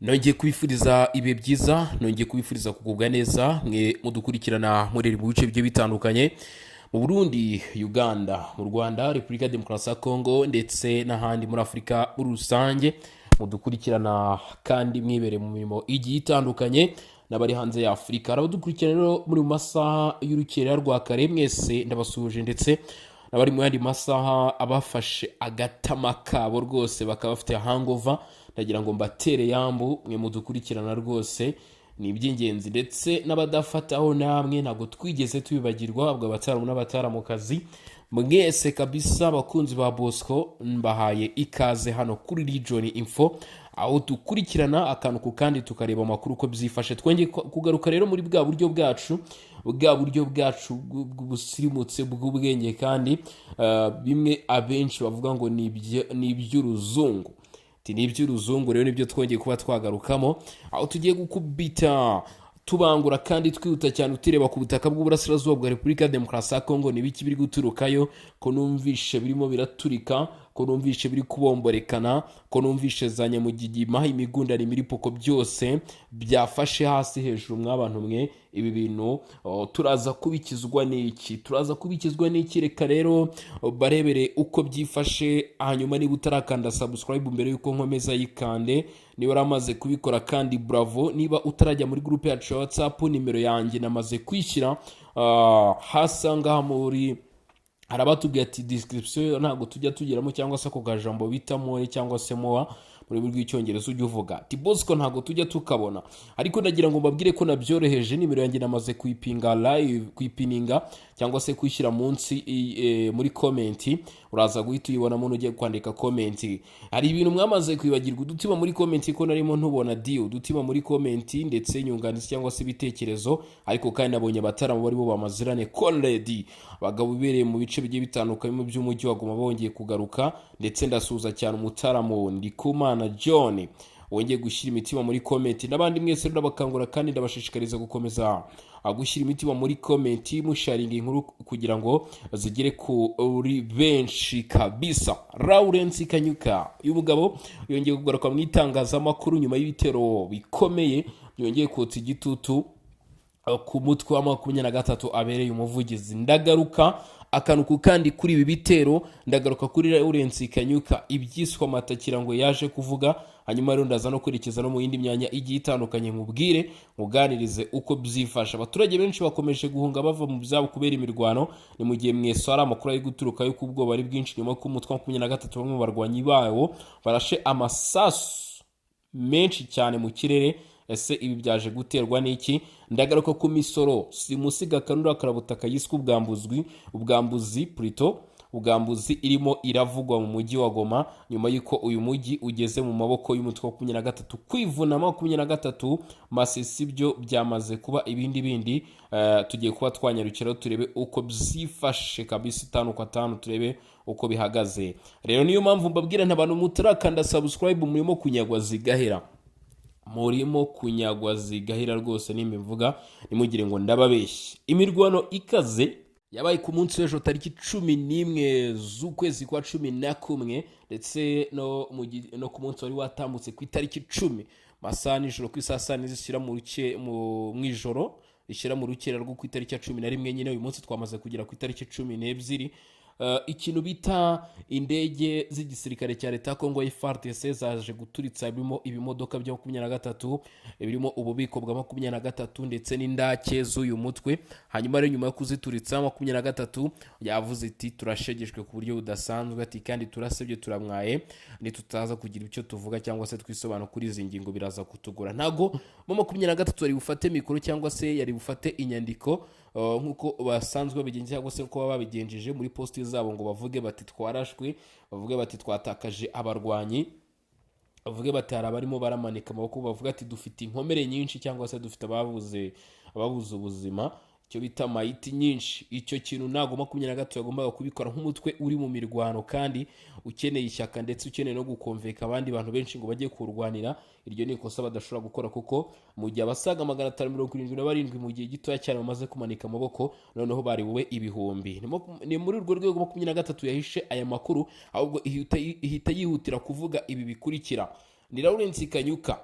Nongeye kubifuriza ibihe byiza, nongeye kubifuriza kugubwa neza, mwe mudukurikirana muri mu bice bigiye bitandukanye, mu Burundi, Uganda, mu Rwanda, Repubulika ya Demokarasi ya Kongo ndetse n'ahandi muri Afurika muri rusange mudukurikirana, kandi mwibereye mu mirimo igiye itandukanye n'abari hanze ya Afurika. Hari abadukurikirana rero muri mu masaha y'urukerera rwa kare, mwese ndabasuhuje, ndetse n'abari mu yandi masaha, abafashe agatama kabo rwose bakaba bafite hangover, ndagira ngo mbatere yambu. Mwe mudukurikirana rwose ni iby'ingenzi, ndetse n'abadafataho namwe ntabwo twigeze tubibagirwa. Ubwo abataramu n'abataramukazi mwese kabisa, abakunzi ba Bosco, mbahaye ikaze hano kuri Region Info, aho dukurikirana akantu ku kandi, tukareba amakuru uko byifashe. Twongeye kugaruka rero muri bwa buryo bwacu, bwa buryo bwacu bw'ubusirimutse, bw'ubwenge, kandi bimwe abenshi bavuga ngo ni iby'uruzungu. Ati ni iby'uruzungu. Rero nibyo twongeye kuba twagarukamo, aho tugiye gukubita tubangura kandi twihuta cyane, utireba ku butaka bw'uburasirazuba bwa Repubulika ya Demokarasi ya Kongo. Ni ibiki biri guturukayo ko numvishe birimo biraturika, ko numvishe biri kubomborekana, ko numvishe za nyamugigima, imigundane, imiripoko, byose byafashe hasi hejuru? Mw'abantu mwe, ibi bintu, oh, turaza kubikizwa n'iki? Turaza kubikizwa n'iki? Reka rero, oh, barebere uko byifashe. Hanyuma niba utarakanda subscribe mbere y'uko nkomeza, yikande. Niba waramaze kubikora kandi, bravo. Niba utarajya muri groupe yacu ya WhatsApp, nimero yanjye namaze kwishyira hasi aha ngaha. Muri hari abatubwiye ati description ntabwo tujya tugeramo, cyangwa se ako kajambo bita more cyangwa se more mu rurimi rw'Icyongereza ujya uvuga ati "Bosco ntabwo tujya tukabona". Ariko ndagira ngo mbabwire ko nabyoroheje. Nimero yanjye namaze kuyipinga live, kuyipininga cyangwa se kuyishyira munsi muri comment. Uraza guhita uyibonamo ugiye kwandika comment. Hari ibintu mwamaze kwibagirwa: udutima muri comment, ko narimo ntubona di udutima muri comment ndetse inyunganizi cyangwa se ibitekerezo. Ariko kandi nabonye abataramu barimo bamazirane koledi, abagabo bibereye mu bice bigiye bitandukanye mu by'umujyi wa Goma bongeye kugaruka. Ndetse ndasuhuza cyane umutaramu Ndikumana John wongeye gushyira imitima muri comment, n'abandi mwese. Rero ndabakangura kandi ndabashishikariza gukomeza gushyira imitima muri comment, musharinga inkuru kugira ngo zigere kuri benshi kabisa. Lawrence Kanyuka, uyu mugabo yongeye kugaruka mu itangazamakuru nyuma y'ibitero bikomeye byongeye kotsa igitutu ku mutwe wa 23 abereye umuvugizi. Ndagaruka akantu ku kandi kuri ibi bitero, ndagaruka kuri Lawrence Kanyuka, ibyiswe amatakira ngo yaje kuvuga. Hanyuma rero ndaza no kwerekeza no mu yindi myanya igiye itandukanye, nkubwire, muganirize uko byifashe. Abaturage benshi bakomeje guhunga bava mu byabo kubera imirwano. Ni mu gihe mweso hari amakuru ari guturuka yuko ubwoba ari bwinshi nyuma y'uko umutwe wa 23 bamwe mu barwanyi bawo barashe amasasu menshi cyane mu kirere. Ese ibi byaje guterwa n'iki? Ndagaruka ku misoro simusiga kanura karabutaka yiswe ubwambuzwi, ubwambuzi plutôt, ubwambuzi irimo iravugwa mu mujyi wa Goma nyuma y'uko uyu mujyi ugeze mu maboko y'umutwe wa 23. Kwivuna 23 Masisi byo byamaze kuba ibindi bindi. Tugiye kuba twanyarukiraho turebe uko byifashe kabisa, itanu kwa tanu, turebe uko bihagaze. Rero niyo mpamvu mbabwira nti abantu mutarakanda subscribe, murimo kunyagwa zigahera, murimo kunyagwa zigahera rwose. Nimbivuga ntimugire ngo ndababeshye. Imirwano ikaze yabaye ku munsi w'ejo tariki 11 z'ukwezi kwa 11, ndetse no ku munsi wari watambutse ku itariki 10, masaha nijoro, ku isaha saa zishyira mu ijoro rishyira mu rukera rwo ku itariki ya 11 nyine. Uyu munsi twamaze kugera ku itariki 12. Ikintu bita indege z'igisirikare cya leta ya Kongo FARDC zaje guturitsa birimo ibimodoka bya 23, birimo ububiko bwa 23 ndetse n'indake z'uyu mutwe. Hanyuma rero nyuma yo kuzituritsa, 23 yavuze iti "Turashegeshwe ku buryo budasanzwe", ati kandi "Turasebye, turamwaye, nitutaza kugira icyo tuvuga cyangwa se twisobanura kuri izi ngingo biraza kutugora". Ntago mu 23 yari bufate mikoro cyangwa se yari bufate inyandiko nk'uko basanzwe babigenza cyangwa se uko baba babigenjeje muri post zabo, ngo bavuge bati "Twarashwe", bavuge bati "Twatakaje abarwanyi", bavuge bati "Hari abarimo baramanika amaboko", bavuga ati "Dufite inkomere nyinshi" cyangwa se "Dufite ababuze ubuzima", icyo bita mayiti nyinshi. Icyo kintu ntabwo 23 yagombaga kubikora nk'umutwe uri mu mirwano kandi ukeneye ishyaka, ndetse ukeneye no gukomveka abandi bantu benshi ngo bajye kurwanira. Iryo ni ikosa badashobora gukora, kuko mu gihe abasaga 577 mu gihe gitoya cyane bamaze kumanika amaboko, noneho bari bube ibihumbi. Ni muri urwo rwego 23 yahishe aya makuru, ahubwo ihita yihutira kuvuga ibi bikurikira. Ni Lawrence Kanyuka.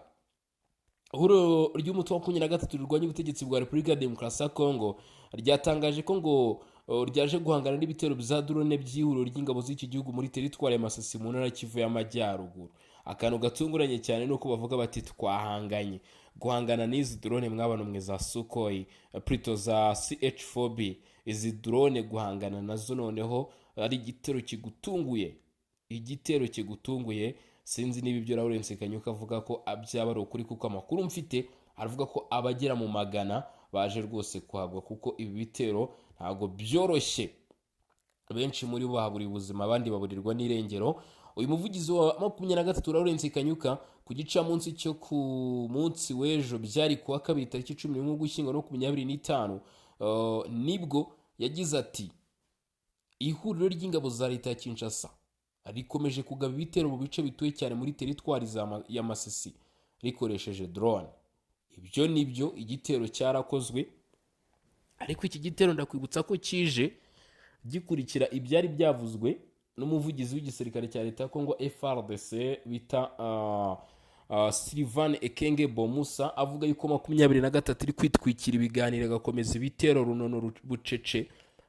Ihuriro ry'umutwe wa 23 rirwanya ubutegetsi bwa Repubulika ya Demokarasi ya Kongo ryatangaje ko ngo ryaje guhangana n'ibitero bya drone by'ihuriro ry'ingabo z'iki gihugu muri teritwari ya Masisi mu ntara ya Kivu y'Amajyaruguru. Akantu gatunguranye cyane ni uko bavuga bati: "Twahanganye." Guhangana n'izi drone, mwabana mwe, za Sukhoi, plutôt za CH4B, izi drone guhangana nazo noneho ari igitero kigutunguye, igitero kigutunguye. Sinzi niba ibyo Lawrence Kanyuka avuga ko byaba ari ukuri, kuko amakuru mfite aravuga ko abagera mu magana baje rwose kuhagwa, kuko ibi bitero ntabwo byoroshye. Benshi muri bo bahaburiye ubuzima, abandi baburirwa n'irengero. Uyu muvugizi wa 23 Lawrence Kanyuka, ku gicamunsi cyo ku munsi w'ejo, byari kuwa kabiri tariki 11 Ugushyingo 2025, nibwo yagize ati: "Ihuriro ry'ingabo za leta ya Kinshasa rikomeje kugaba ibitero mu bice bituwe cyane muri teritwari ya Masisi rikoresheje drone." Ibyo nibyo, igitero cyarakozwe, ariko iki gitero ndakwibutsa ko kije gikurikira ibyari byavuzwe n'umuvugizi w'igisirikare cya leta ya Kongo FARDC bita Sylvain Ekenge Bomusa, avuga yuko 23 iri kwitwikira ibiganiro, igakomeza ibitero runono bucece,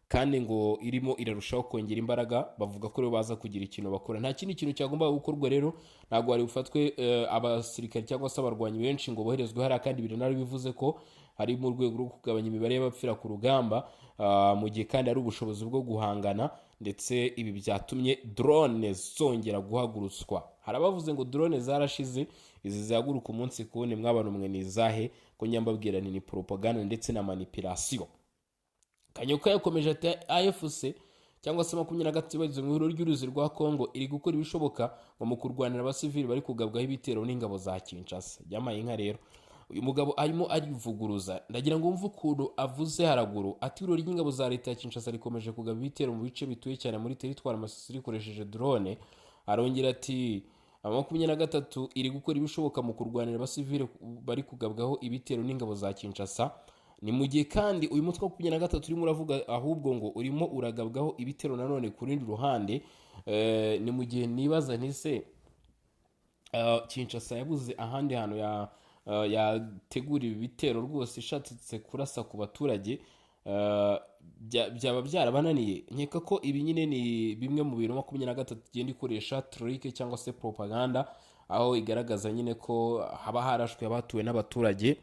kandi ngo irimo irarushaho kongera imbaraga. Bavuga ko rero baza kugira ikintu bakora. Nta kindi kintu cyagombaga gukorwa rero, ntabwo hari bufatwe abasirikare cyangwa se abarwanyi benshi ngo boherezwe hariya, kandi ibi bivuze ko hari mu rwego rwo kugabanya imibare y'abapfira ku rugamba, mu gihe kandi hari ubushobozi bwo guhangana. Ndetse ibi byatumye drone zongera guhagurutswa. Hari abavuze ngo drone zarashize, izi zihaguruka umunsi ku wundi, mwabana umwe ni izahe? Ko nyambabwira ni propaganda ndetse na manipulation. Kanyuka yakomeje ati: "AFC cyangwa se 23 ibarizwa mu ihuriro ry'uruzi rwa Kongo iri gukora ibishoboka ngo mu kurwanira abasivili bari kugabwaho ibitero n'ingabo za Kinshasa." Byamaye inka rero, uyu mugabo arimo arivuguruza. Ndagira ngo wumve ukuntu avuze haraguru ati: "Ihuriro ry'ingabo za leta ya Kinshasa rikomeje kugaba ibitero mu bice bituye cyane muri teritwari Masisi rikoresheje drone." Arongera ati: "23 iri gukora ibishoboka mu kurwanira abasivili bari kugabwaho ibitero n'ingabo za Kinshasa." Ni mu gihe kandi uyu mutwe wa 23 urimo uravuga ahubwo ngo urimo uragabwaho ibitero nanone ku rundi ruhande. Ni mu gihe nibaza ntise Kinshasa yabuze ahandi hantu yategura ibi bitero rwose ishatse kurasa ku baturage, byaba byarabananiye? Nkeka ko ibi nyine ni bimwe mu bintu 23 igenda ikoresha, trick cyangwa se propaganda, aho igaragaza nyine ko haba harashwe abatuwe n'abaturage.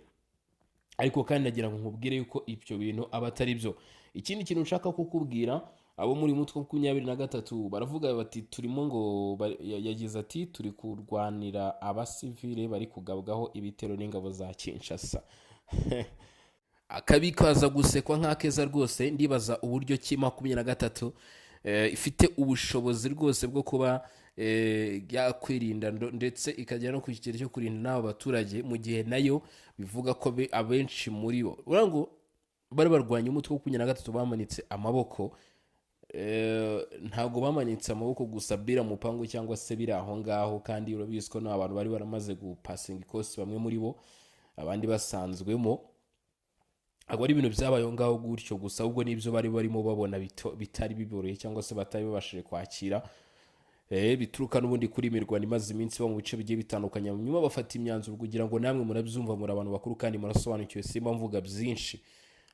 Ariko kandi nagira ngo nkubwire yuko ibyo bintu aba atari byo. Ikindi kintu nshaka kukubwira, abo muri mutwe 23 baravuga bati turimo ngo yagize ati: "Turi kurwanira abasivile bari kugabwaho ibitero n'ingabo za Kinshasa." Akabi kaza gusekwa nk'akeza rwose. Ndibaza uburyo ki 23 ifite ubushobozi rwose bwo kuba yakwirinda ndetse ikagera no ku kigero cyo kurinda n'abo baturage, mu gihe nayo bivuga ko abenshi muri bo uriya ngo bari barwanya umutwe wa 23 bamanitse amaboko. Ntabwo bamanitse amaboko gusa bira mupangu cyangwa se biri aho ngaho, kandi urabizi ko n'abantu bari baramaze gupasinga ikosi, bamwe muri bo, abandi basanzwemo. Ntabwo ari ibintu byabaye aho ngaho gutyo gusa, ahubwo n'ibyo bari barimo babona bitari biboroheye cyangwa se batari babashije kwakira, bituruka n'ubundi kuri imirwano imaze iminsi iba mu bice bigiye bitandukanye. Nyuma bafata imyanzuro kugira ngo namwe murabyumva, muri abantu bakuru kandi murasobanukiwe, simba mvuga byinshi.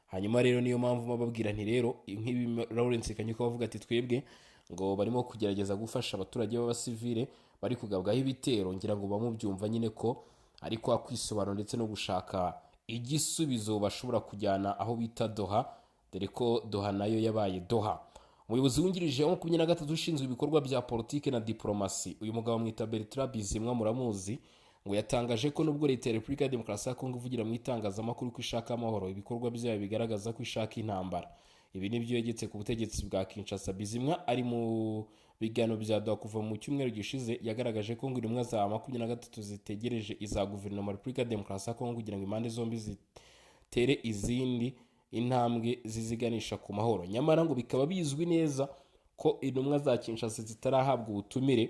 Hanyuma rero niyo mpamvu bababwira nti rero nk'ibi Lawrence Kanyuka bavuga ati twebwe ngo barimo kugerageza gufasha abaturage b'abasivile bari kugabwaho ibitero, ngira ngo bamubyumva nyine ko ari kwa kwisobanura ndetse no gushaka igisubizo bashobora kujyana aho bita Doha, dore ko Doha nayo yabaye Doha. Umuyobozi wungirije wa 23 ushinzwe ibikorwa bya politiki na diporomasi, uyu mugabo bamwita Bertrand Bizimwa, muramuzi, ngo yatangaje ko nubwo leta ya Repubulika ya Demokarasi ya Kongo ivugira mu itangazamakuru ko ishaka amahoro, ibikorwa byayo bigaragaza ko ishaka intambara. Ibi nibyo yegetse ku butegetsi bwa Kinshasa. Bizimwa ari mu biganiro bya Doha kuva mu cyumweru gishize, yagaragaje ko ngo intumwa za 23 zitegereje iza guverinoma ya Repubulika ya Demokarasi ya Kongo kugira ngo impande zombi zitere izindi intambwe ziziganisha ku mahoro. Nyamara ngo bikaba bizwi neza ko intumwa za Kinshasa zitarahabwa ubutumire.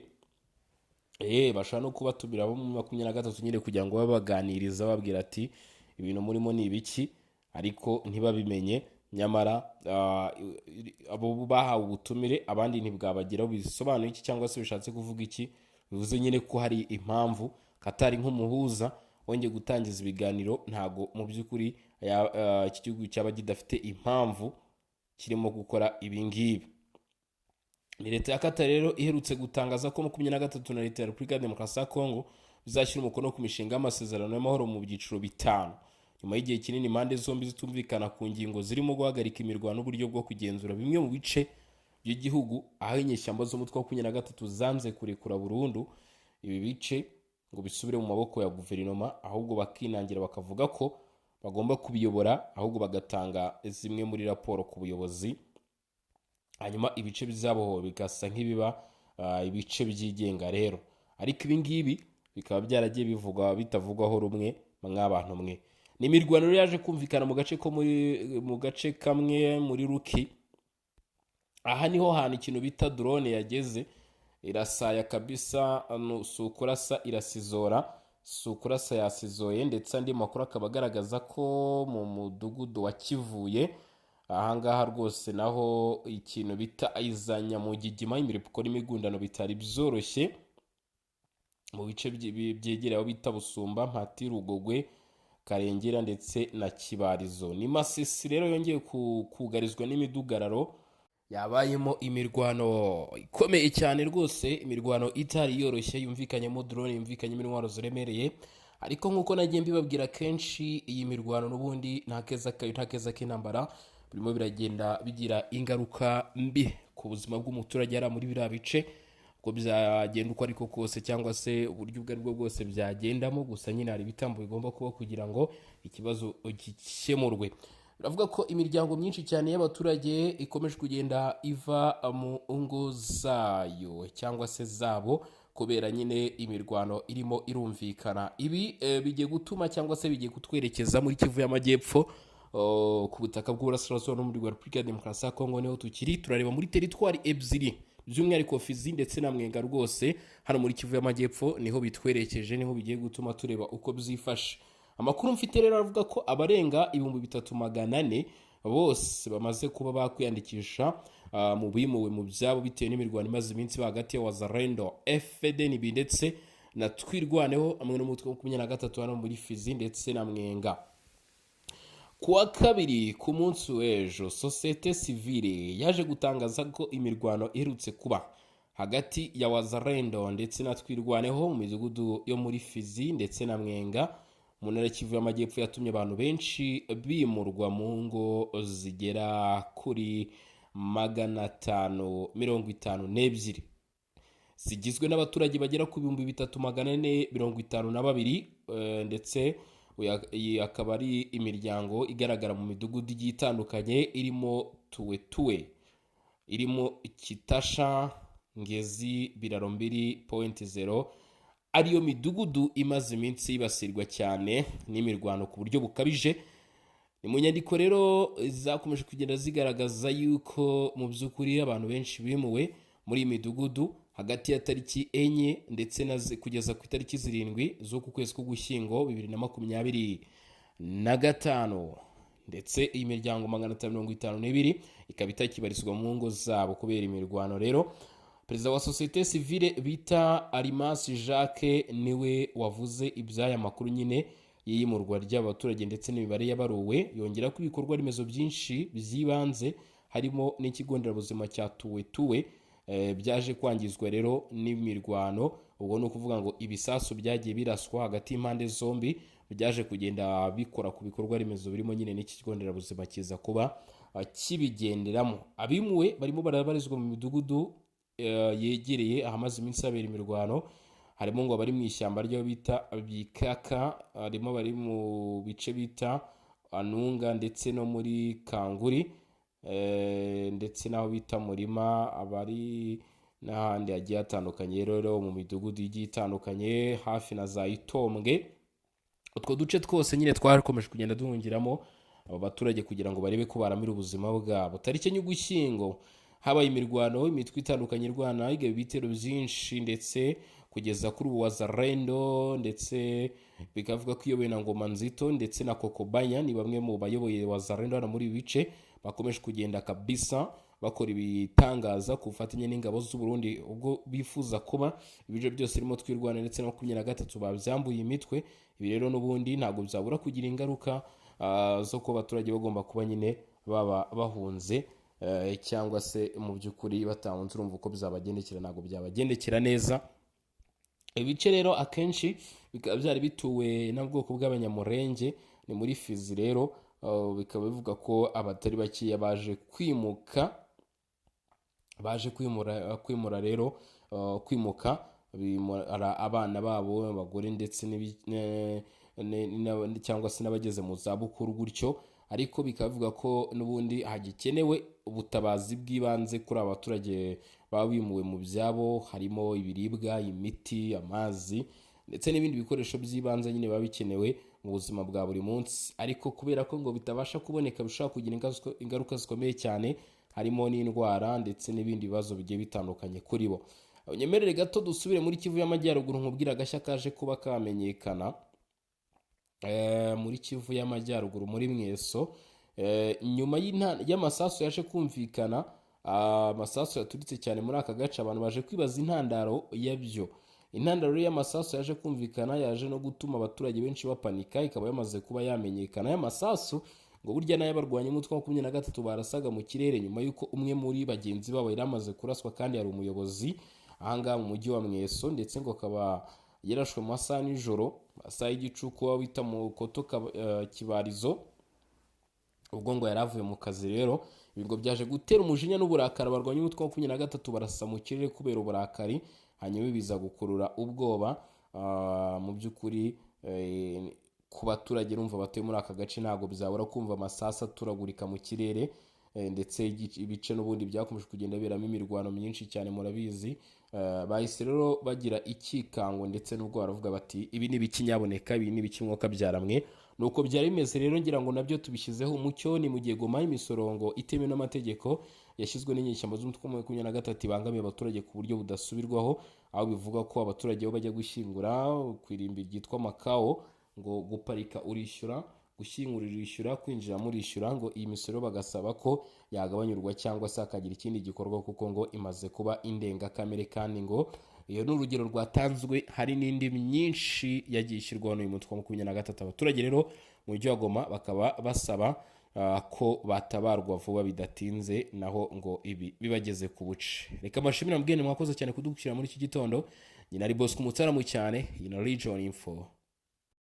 Bashobora no kubatumira abo muri 23 nyine kugira ngo babe baganiriza, babwira ati: "Ibintu murimo ni ibiki?" Ariko ntibabimenye. Nyamara abo bahawe ubutumire, abandi ntibwabageraho. Bisobanuye iki cyangwa se bishatse kuvuga iki? Bivuze nyine ko hari impamvu Katari nk'umuhuza wongeye gutangiza ibiganiro, ntago mu by'ukuri iki gihugu cyaba kidafite impamvu kirimo gukora ibi ngibi. Ni leta ya Qatar rero iherutse gutangaza ko 23 na leta ya Repubulika ya Demokarasi ya Kongo bizashyira umukono ku mishinga y'amasezerano y'amahoro mu byiciro bitanu, nyuma y'igihe kinini impande zombi zitumvikana ku ngingo zirimo guhagarika imirwano n'uburyo bwo kugenzura bimwe mu bice by'igihugu, aho inyeshyamba z'umutwe wa 23 zanze kurekura burundu ibi bice ngo bisubire mu maboko ya guverinoma, ahubwo bakinangira bakavuga ko bagomba kubiyobora, ahubwo bagatanga zimwe muri raporo ku buyobozi, hanyuma ibice bizaboho bigasa nk'ibiba ibice byigenga rero. Ariko ibi ngibi bikaba byaragiye bivugwa bitavugwaho rumwe mw'abantu mwe. Ni imirwano rero yaje kumvikana mu gace ko muri mu gace kamwe muri Ruki. Aha niho hantu ikintu bita drone yageze irasaya kabisa, si ukurasa irasizora, si ukurasa yasizoye. Ndetse andi makuru akaba agaragaza ko mu mudugudu wa Kivuye ahangaha rwose naho ikintu bita izanyamugigima, imiripiko n'imigundano bitari byoroshye mu bice byegereye aho bita Busumba, Mpati, Rugogwe, Karengera ndetse na Kibarizo. Ni Masisi rero yongeye kugarizwa n'imidugararo yabayemo imirwano ikomeye cyane rwose, imirwano itari yoroshye, yumvikanyemo drone, yumvikanyemo intwaro ziremereye. Ariko nk'uko nagiye mbibabwira kenshi, iyi mirwano n'ubundi nta keza kayo, nta keza k'intambara. Birimo biragenda bigira ingaruka mbi ku buzima bw'umuturage hariya muri biriya bice, uko byagenda uko ariko kose cyangwa se uburyo ubwo aribwo bwose byagendamo. Gusa nyine hari ibitambo bigomba kuba kugira ngo ikibazo gikemurwe. Biravuga ko imiryango myinshi cyane y'abaturage ikomeje kugenda iva mu ngo zayo cyangwa se zabo kubera nyine imirwano irimo irumvikana. Ibi bigiye gutuma cyangwa se bigiye kutwerekeza muri Kivu y'Amajyepfo, ku butaka bw'uburasirazuba no muri Repubulika ya Demokarasi ya Kongo. Niho tukiri, turareba muri teritwari ebyiri, by'umwihariko Fizi ndetse na Mwenga. Rwose hano muri Kivu y'Amajyepfo niho bitwerekeje, niho bigiye gutuma tureba uko byifashe. Amakuru mfite rero aravuga ko abarenga 3400 bose bamaze kuba bakwiyandikisha mu bimuwe mu byabo bitewe n'imirwano imaze iminsi iba hagati ya Wazalendo, FDNB ndetse na Twirwaneho hamwe n'umutwe wa 23 hano muri Fizi ndetse na Mwenga. Kuwa kabiri, ku munsi w'ejo, sosiyete sivile yaje gutangaza ko imirwano iherutse kuba hagati ya Wazalendo ndetse na Twirwaneho mu midugudu yo muri Fizi ndetse na Mwenga mu ntara ya Kivu y'Amajyepfo yatumye abantu benshi bimurwa mu ngo zigera kuri 552 zigizwe n'abaturage bagera ku 3452, ndetse iyi akaba ari imiryango igaragara mu midugudu igiye itandukanye irimo Tuwetuwe, irimo Kitasha, Ngezi, Biraro mbiri point zero, ariyo midugudu imaze iminsi yibasirwa cyane n'imirwano ku buryo bukabije. Ni mu nyandiko rero zakomeje kugenda zigaragaza yuko mu by'ukuri abantu benshi bimuwe muri iyi midugudu hagati ya tariki 4 ndetse na kugeza ku itariki 7 z'uku kwezi k'Ugushyingo 2025, ndetse iyi miryango 552 ikaba itakibarizwa mu ngo zabo kubera imirwano. Rero perezida wa sosiyete sivile bita Arimasi Jacques niwe wavuze iby'aya makuru nyine y'iyimurwa ry'abaturage ndetse n'imibare yabaruwe. Yongera ko ibikorwa remezo byinshi by'ibanze harimo n'ikigo nderabuzima cya Tuwetuwe byaje kwangizwa rero n'imirwano. Ubwo ni ukuvuga ngo ibisasu byagiye biraswa hagati y'impande zombi byaje kugenda bikora ku bikorwa remezo birimo nyine n'iki kigo nderabuzima, kiza kuba kibigenderamo. Abimuwe barimo barabarizwa mu midugudu yegereye ahamaze iminsi habera imirwano, harimo ngo abari mu ishyamba ryo bita Bikaka, harimo abari mu bice bita Anunga ndetse no muri Kanguri, ndetse n'aho bita Murima, abari n'ahandi hagiye hatandukanye rero mu midugudu igiye itandukanye hafi na za Itombwe. Utwo duce twose nyine twakomeje kugenda duhungiramo abo baturage kugira ngo barebe ko baramira ubuzima bwabo. Tariki 4 Ugushyingo habaye imirwano, imitwe itandukanye irwana, igaba ibitero byinshi, ndetse kugeza kuri ubu Wazalendo ndetse bikavuga ko iyobowe na Ngoma Nzito ndetse na Kokobanya, ni bamwe mu bayoboye Wazalendo hano muri ibi bice, bakomeje kugenda kabisa. bakora ibitangaza ku bufatanye n'ingabo z'u Burundi, ubwo bifuza kuba ibice byose birimo Twirwaneho ndetse na 23 babyambuye imitwe. Ibi rero n'ubundi ntabwo byabura kugira ingaruka zo kuba abaturage bagomba kuba nyine baba bahunze cyangwa se mu by'ukuri batahunze. Urumva uko byabagendekera, ntabwo byabagendekera neza. Ibice rero akenshi bikaba byari bituwe n'ubwoko bw'Abanyamurenge, ni muri Fizi rero. Bikaba bivuga ko abatari bakeya baje kwimuka, baje kwimura rero, kwimuka bimura abana babo, abagore ndetse cyangwa se n'abageze mu zabukuru gutyo. Ariko bikaba bivuga ko n'ubundi hagikenewe ubutabazi bw'ibanze kuri aba baturage baba bimuwe mu byabo, harimo ibiribwa, imiti, amazi ndetse n'ibindi bikoresho by'ibanze nyine biba bikenewe mu buzima bwa buri munsi. Ariko kubera ko ngo bitabasha kuboneka, bishobora kugira ingaruka zikomeye cyane, harimo n'indwara ndetse n'ibindi bibazo bigiye bitandukanye kuri bo. Nyemerere gato dusubire muri Kivu y'Amajyaruguru, nkubwire agashya kaje kuba kamenyekana muri Kivu y'Amajyaruguru, muri Mweso. Nyuma y'amasasu yaje kumvikana, amasasu yaturitse cyane muri aka gace, abantu baje kwibaza intandaro yabyo. Intandaro y'amasasu yaje kumvikana, yaje no gutuma abaturage benshi bapanika, ikaba yamaze kuba yamenyekana. Y'amasasu ngo burya n'ay'abarwanya umutwe wa 23 barasaga mu kirere, nyuma y'uko umwe muri bagenzi babo yari amaze kuraswa kandi yari umuyobozi ahangaha mu mujyi wa Mweso, ndetse ngo akaba yarashwe mu masaha nijoro, masaha y'igicuku, aho bita mu Koto Kibarizo, ubwo ngo yari avuye mu kazi. Rero ibi ngo byaje gutera umujinya n'uburakari abarwanya umutwe wa 23, barasa mu kirere kubera uburakari, hanyuma biza gukurura ubwoba mu by'ukuri ku baturage. Urumva batuye muri aka gace ntabwo byabura kumva amasasu aturagurika mu kirere, ndetse ibice n'ubundi byakomeje kugenda biberamo imirwano myinshi cyane, murabizi. Bahise rero bagira ikikango ndetse n'ubwo baravuga bati: "Ibi ni ibiki nyaboneka? Ibi ni ibiki mwuka byaramwe?" Nuko byari bimeze rero, ngira ngo nabyo tubishyizeho umucyo. Ni mu gihe Goma imisoro ngo itemewe n'amategeko yashyizwe n'inyeshyamba z'umutwe wa 23 ibangamiye abaturage ku buryo budasubirwaho, aho bivuga ko abaturage bo bajya gushyingura ku irimbi ryitwa Makao, ngo guparika urishyura, gushyingura urishyura, kwinjira murishyura. Ngo iyi misoro bagasaba ko yagabanyurwa cyangwa se hakagira ikindi gikorwa, kuko ngo imaze kuba indengakamere. Kandi ngo iyo ni urugero rwatanzwe, hari n'indi myinshi yagiye ishyirwaho n'uyu mutwe wa 23. Abaturage rero mu mujyi wa Goma bakaba basaba ko batabarwa vuba bidatinze, naho ngo ibi bibageze ku buce. Reka mbashimire, mbwene mwakoze cyane kudukurikira muri iki gitondo. Nyina ari Bosco Umutaramu cyane, iyi na Region Info.